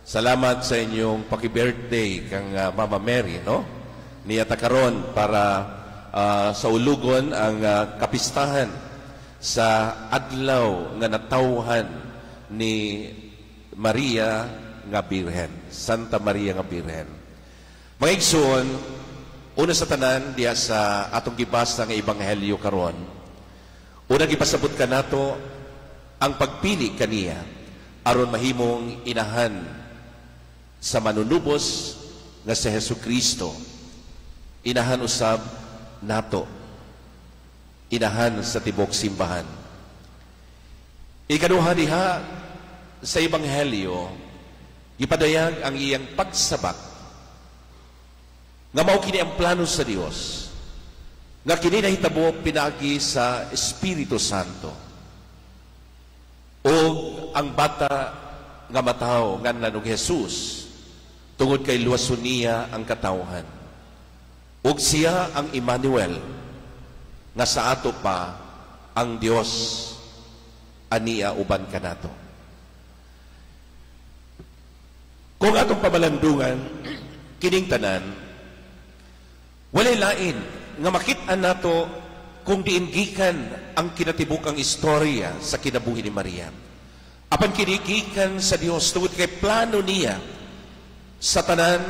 Salamat sa inyong paki-birthday kang Mama Mary, no? Niya ta karon para saulugon ang kapistahan sa adlaw nga natawhan ni Maria nga Birhen, Santa Maria nga Birhen. Mga igsoon, una sa tanan diha sa atong gibasa nga ebanghelyo karon, una gipasabot kanato ang pagpili kaniya aron mahimong inahan sa manunubos nga si Hesus Kristo. Inahan usab nato. Inahan sa tibok simbahan. Ikaduha, diha sa ebanghelyo, gipadayag ang iyang pagsabak nga mao kini ang plano sa Dios, nga kini nahitabo pinaagi sa Espiritu Santo o ang bata nga matawo nganlan og Jesus tungod kay luwason niya ang katawhan ug siya ang Emmanuel, nga sa ato pa ang Dios ania uban kanato. Kung atong pamalandungan kining tanan, walay lain nga makit-an nato kung diin gikan ang kinatibukang istorya sa kinabuhi ni Maria. Apan kini gikan sa Dios tungod kay plano niya sa tanan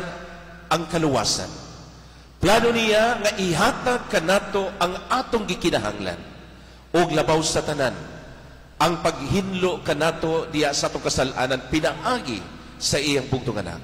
ang kaluwasan. Plano niya nga ihatag kanato ang atong gikinahanglan ug labaw sa tanan ang paghinlo kanato diya sa atong kasal-anan pinaagi sa iyang bugtong anak.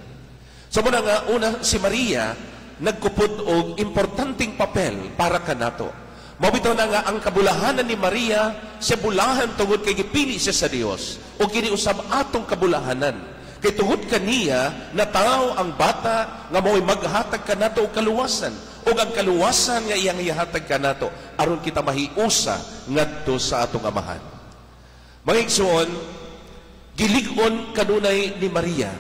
So muna nga una, si Maria nagkupod og importanteng papel para kanato. Mao bitaw na nga ang kabulahanan ni Maria siya bulahan tungod kay gipili siya sa Dios ug kini usab atong kabulahanan. Kay tungod kaniya natawo ang bata nga mao'y maghatag kanato og kaluwasan, ug ang kaluwasan nga iyang ihatag kanato aron kita mahiusa ngadto sa atong Amahan. Mga igsoon, gilig-on kanunay ni Maria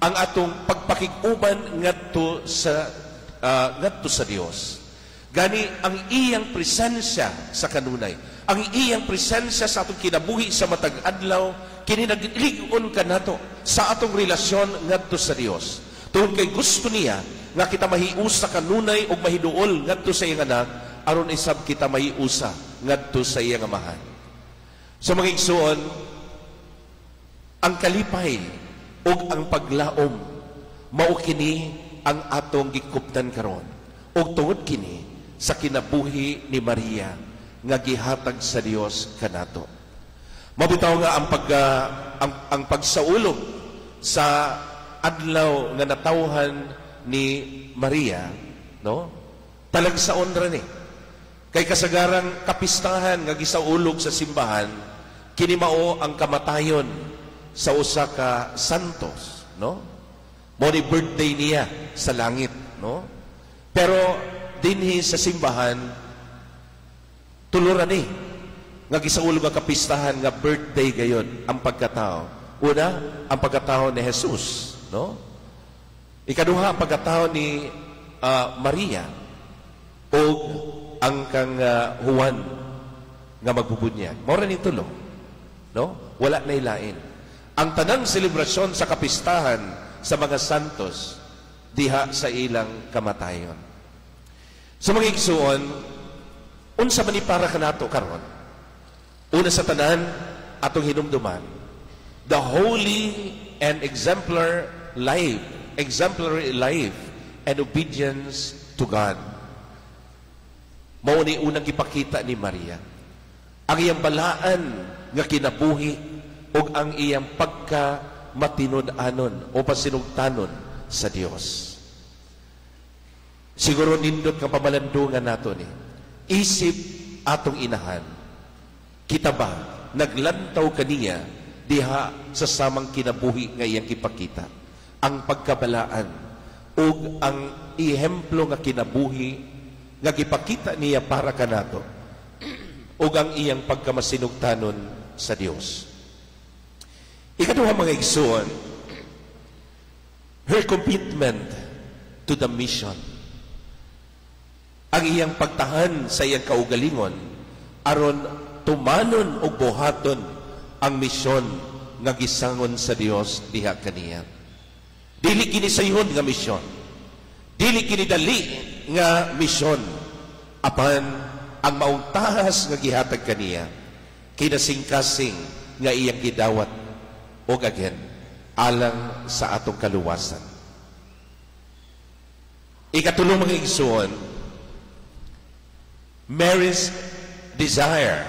ang atong pagpakig-uban ngadto sa Dios. Gani ang iyang presensya sa kanunay, ang iyang presensya sa atong kinabuhi sa matag adlaw, kini naglig-on kanato sa atong relasyon ngadto sa Dios. Tungod kay gusto niya nga kita mahiusa kanunay ug mahiduol ngadto sa iyang anak aron isab kita mahiusa ngadto sa iyang Amahan. Sa mga igsoon, ang kalipay ug ang paglaom mao kini ang atong gikuptan karon ug tungod kini sa kinabuhi ni Maria nga gihatag sa Dios kanato. Mabitaw nga ang pagsaulog sa adlaw nga natawhan ni Maria, no? Talagsaon ra ni. Kay kasagarang kapistahan nga gisaulog sa simbahan, kini mao ang kamatayon sa usa ka santos, no? Mao ni birthday niya sa langit, no? Pero dinhi sa simbahan, tulo ra ni nga gisaulog ang kapistahan nga birthday gayon ang pagkatao. Una, ang pagkatao ni Jesus, no? Ikaduha, ang pagkatao ni Maria ug ang kang Juan nga magbubunyag. Mao ra ni tulo. No? Wala na ilain. Ang tanang selebrasyon sa kapistahan sa mga santos diha sa ilang kamatayon. Sa mga igsuon, unsa man ni para kanato karon? Una sa tanan, atong hinumduman, the holy and exemplary life and obedience to God. Mao ni unang gipakita ni Maria. Ang iyang balaan nga kinabuhi ug ang iyang pagka matinud-anon o pasinugtanon sa Dios. Siguro nindot nga pamalandungan nato ni. Isip atong inahan, kita ba naglantaw kaniya diha sa samang kinabuhi nga iyang gipakita? Ang pagkabalaan ug ang ehemplo nga kinabuhi nga gipakita niya para kanato ug ang iyang pagkamasinugtanon sa Dios. Ikaduha, mga igsoon, her commitment to the mission. Ang iyang pagtahan sa iyang kaugalingon aron tumanon og buhaton ang misyon nga gisangon sa Dios diha kaniya. Dili kini sayhon nga misyon. Dili kini dali nga misyon. Apan ang maong tahas nga gihatag kaniya, kinasing-kasing nga iyang gidawat og again alang sa atong kaluwasan. Ikatulong, mga igsoon, Mary's desire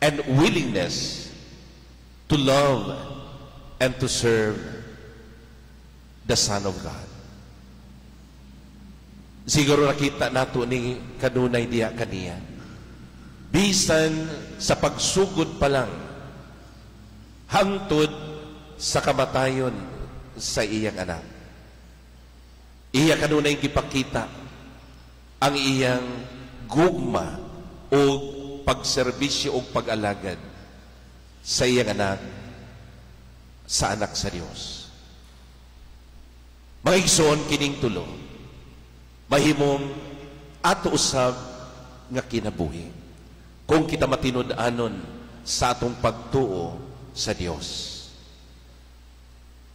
and willingness to love and to serve the Son of God. Siguro nakita nato ni kanunay diya kaniya. Bisan sa pagsugod pa lang, hangtod sa kamatayon sa iyang anak, iya kanunay gipakita ang iyang gugma o pagserbisyo o pag-alagad sa iyang anak, sa anak sa Dios. Mga igsoon, kining tulo, mahimong ato usab nga kinabuhi kung kita matinud-anon sa atong pagtuo sa Dios.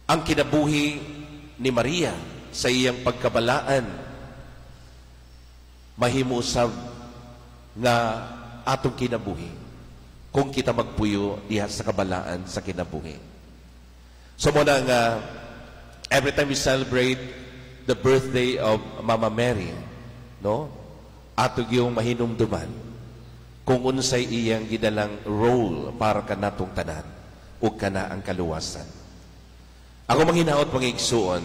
Ang kinabuhi ni Maria sa iyang pagkabalaan mahimo usab nga atong kinabuhi kung kita magpuyo diha sa kabalaan sa kinabuhi. So mao na nga every time we celebrate the birthday of Mama Mary, no? Ato gyung mahinumduman kung unsay iyang gidalang role para kanatong tanan ug kana ang kaluwasan. Ako manghinaot, mga igsuon,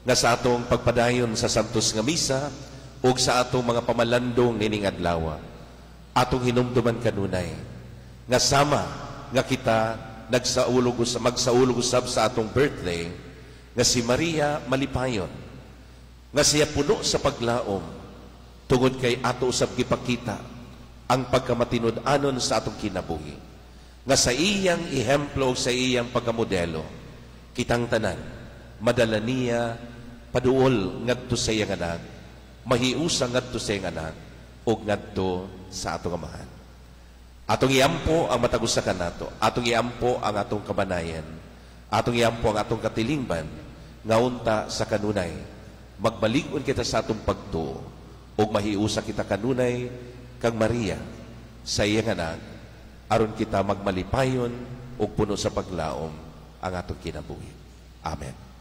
nga sa atong pagpadayon sa Santos nga Misa ug sa atong mga pamalandong nining adlaw, atong hinumduman kanunay nga sama nga kita nagsaulog sa magsaulog usab sa atong birthday, nga si Maria malipayon, nga siya puno sa paglaom tungod kay ato usab gipakita ang pagkamatinud-anon sa atong kinabuhi, nga sa iyang ehemplo o sa iyang pagkamodelo, kitang tanan madala niya paduol ngadto sa iyang anak, mahiusa ngadto sa iyang anak ug ngadto sa atong Amahan. Atong iampo ang matag usa kanato, atong iampo ang atong kabanayan, atong iampo ang atong katilingban, nga unta sa kanunay magbalig-on kita sa atong pagtuo ug mahiusa kita kanunay kang Maria sa iyang anak, aron kita magmalipayon ug puno sa paglaom ang atong kinabuhi. Amen.